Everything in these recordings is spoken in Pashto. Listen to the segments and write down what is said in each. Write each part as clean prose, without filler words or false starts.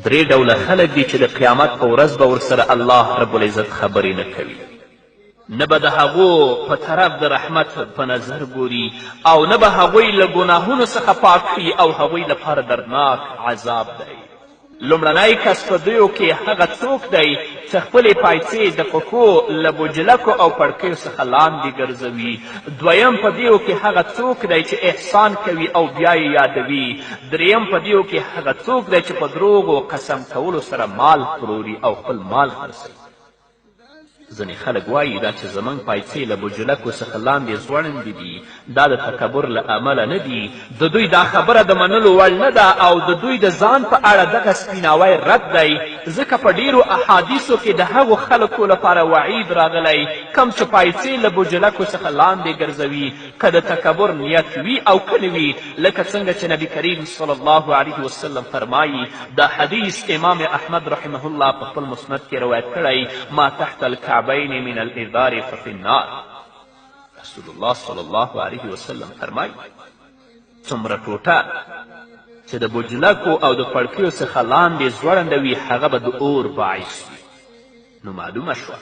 درې ډوله خلک دي چې د قیامت په ورځ به ورسره الله رب العزت خبرې نه کوي، نه به د هغو په طرف د رحمت په نظر ګوري او نه به هغوی له ګناهونو څخه پاک کړي او هغوی لپاره دردناک عذاب دی. لومړنی کس په دویو کې هغه څوک دی چې خپلې پایڅې د پښو له بجلکو او پړکیو څخه لاندې ګرځوي. دویم په دیو کې هغه څوک دی چې احسان کوي او بیا یې یادوي. دریم په دیو کې هغه څوک دی چې په دروغو قسم کولو سره مال پلوري او خپل مال خرڅوي. ځینې خلک وایي دا چې زموږ پایڅې له بجلکو څخه لاندې ځوړندې دي، دا د تکبر له امله نه دي. د دوی دا خبره د منلو وړ نه ده او د دوی د ځان په اړه دغه سپیناوی رد دی، ځکه په ډېرو احادیثو کې د هغو خلکو لپاره وعید راغلی کوم چې پایڅې له بجلکو څخه لاندې ګرځوي، که د تکبر نیت وي او که نه وي، لکه څنګه چې نبي کریم صلی الله علیه وسلم فرمایي، دا حدیث امام احمد رحمه الله په خپل مسند کې روایت کړی، ما تحت الکعبین من الازار ففي النار. رسول الله صلی الله علیه وسلم فرمایي، څومره ټوټه چې د بجلکو او د پړکیو څخه لاندې ځوړنده وي هغه به د اور باعث وي. نو معلومه شوه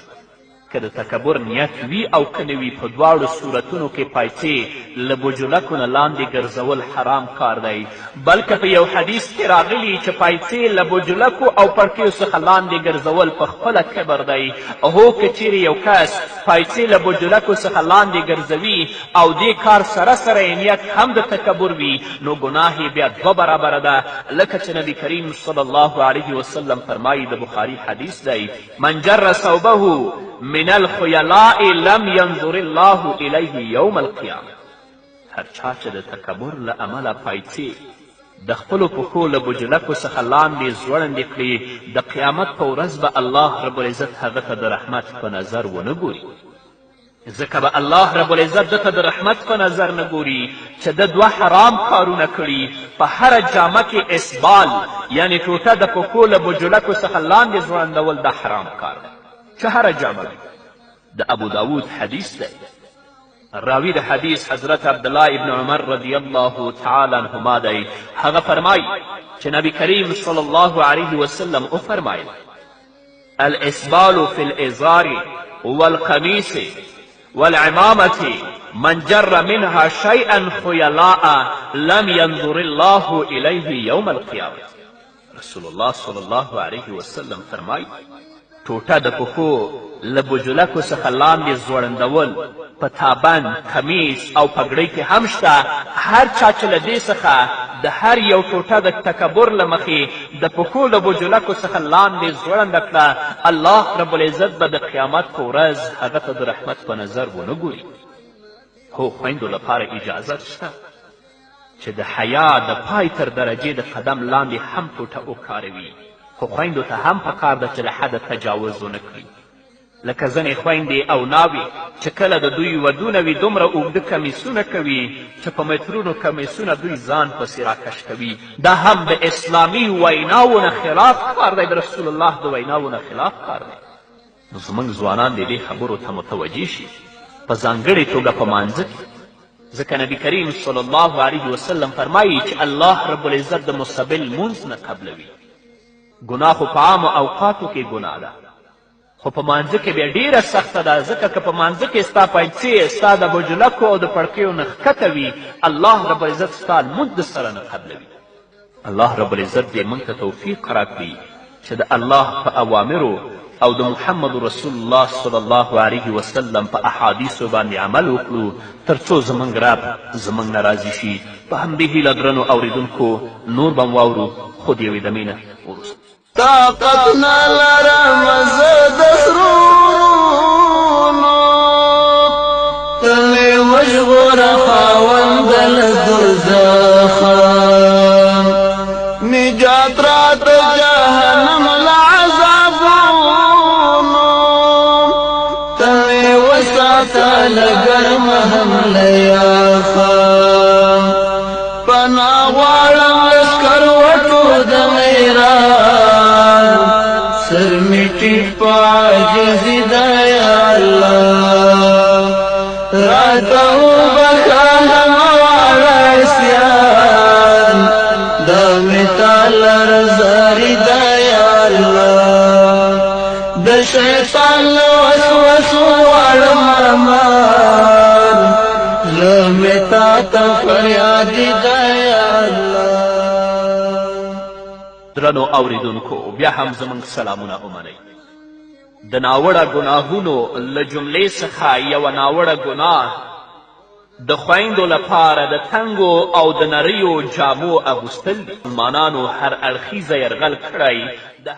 که د تکبر نیت وي او که نه وي، په دواړو صورتونو کې پایڅې له بجلکو نه لاندې ګرځول حرام کار دی. بلکه په یو حدیث کې راغلي چې پایڅې له بجلکو او پړکیو څخه لاندې ګرځول په خپله کبر دی. هو که چیرې یو کس پایڅې له بجلکو څخه لاندې ګرځوي او دې کار سره سره یې نیت هم د تکبر وي، نو ګناه یې بیا دوه برابره ده، لکه چې نبي کریم صلی الله علیه وسلم فرمایي، د بخاري حدیث دی، من جر ثوبه من الخیلاء لم ینظر الله الیه یوم القیامه. هر چا چې د تکبر له امله پایڅې د خپلو پښو له بجلکو څخه لاندې ځوړندې کړې، د قیامت په ورځ به الله رب العزت هغه ته د رحمت په نظر ونه ګوري. ځکه به الله رب العزت ده ته د رحمت په نظر نه ګوري چې ده دوه حرام کارونه کړي. په هره جامه کې اسبال یعنې ټوټه د پښو له بجلکو څخه لاندې ځوړندول دا حرام کار دی، چې هره جامه وي. د ابو داود حدیث دی، راوی د حدیث حضرت عبدالله ابن عمر رضی الله تعالی عنهما دی، هغه فرمایي چې نبی کریم صلی الله علیه وسلم وفرمایل، الاسبال فی الازار والقمیص والعمامة من جر منها شیئا خیلاء لم ینظر الله الیه یوم القیامة. رسول الله صلی الله علیه وسلم فرمایي، ټوټه د پښو له بجلکو څخه لاندې ځوړندول په تابند، کمیس او پګړۍ کې هم شته. هر چا چې له دې څخه د هر یو ټوټه د تکبر له مخې د پښو له بجلکو څخه لاندې ځوړنده کړه، الله رب العزت به د قیامت په ورځ هغه ته د رحمت په نظر ونه ګوري. هو، خویندو لپاره اجازه شته چې د حیا د پای تر درجې د قدم لاندې هم ټوټه وکاروي، خو خویندو ته هم پکار ده چې له حده تجاوز ونه کړي. لکه ځینې خویندې او ناوې چې کله د دوی ودونه وي دومره اوږده کمیسونه کوي چې په مترونو کمیسونه دوی ځان پسې راکش کوي. دا هم د اسلامي ویناوو نه خلاف کار دی، د رسول الله د ویناوو نه خلاف کار دی. نو زموږ ځوانان دې دې خبرو ته متوجه شي، په ځانګړې توګه په مانځه کې، ځکه نبی کریم صلی الله علیه وسلم فرمایي چې الله رب العزت د مسبل لمونځ نه قبلوي. ګناه خو په عامو اوقاتو کې ګناه ده، خو په مانځه کې بیا ډېره سخته ده، ځکه که په مانځه کې ستا پایڅې ستا د بجلکو او د پړکیو نه ښکته وي، الله رب العزت ستا لمونځ د سره نه قبلوي. الله رب العزت دې موږ ته توفیق راکړي چې د الله په اوامرو او د محمد رسول الله صلی الله علیه وسلم په احادیثو باندې عمل وکړو، تر څو زموږ رب زموږ نه راضي شي. په همدې هیله درنو اورېدونکو، نور به هم واورو، خو د یوې دمې نه وروسته. طاقت نه لرم زه د سرورونو، ته مې وژغوره خاوند له دوزخه، نجات راته جهنم له عذابونو، ته مې وساته له ګرمه هم له یخه، پناه غواړم له سکروټو د میران، سر مې ټیټ په عاجزي ده یا الله، راته وبښه همه واړه عصیان، دا مې تا لره زاری ده یا الله. د شیطان له وسوسو غواړم امان، زړه مې تا ته فریادي ده یا الله. درنو اوریدونکو، بیا هم زموږ سلامونه ومنئ. د ناوړه ګناهونو له جملې څخه یوه ناوړه ګناه د خویندو لپاره د تنګو او د نریو جامو اغوستل دي. مسلمانانو هر اړخیزه یرغل کړی د